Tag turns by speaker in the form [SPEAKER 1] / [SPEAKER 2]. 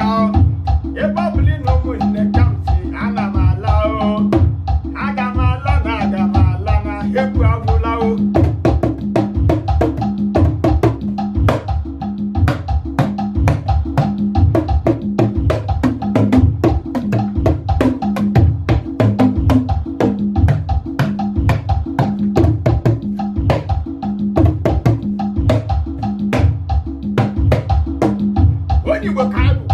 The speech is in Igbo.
[SPEAKER 1] Aka ebe ọ bụla na ụmụnne ka m si, ana m ala o, aga m ala na aga m ala na egwu agwụla o. Onye Igbo ka anyị bụ.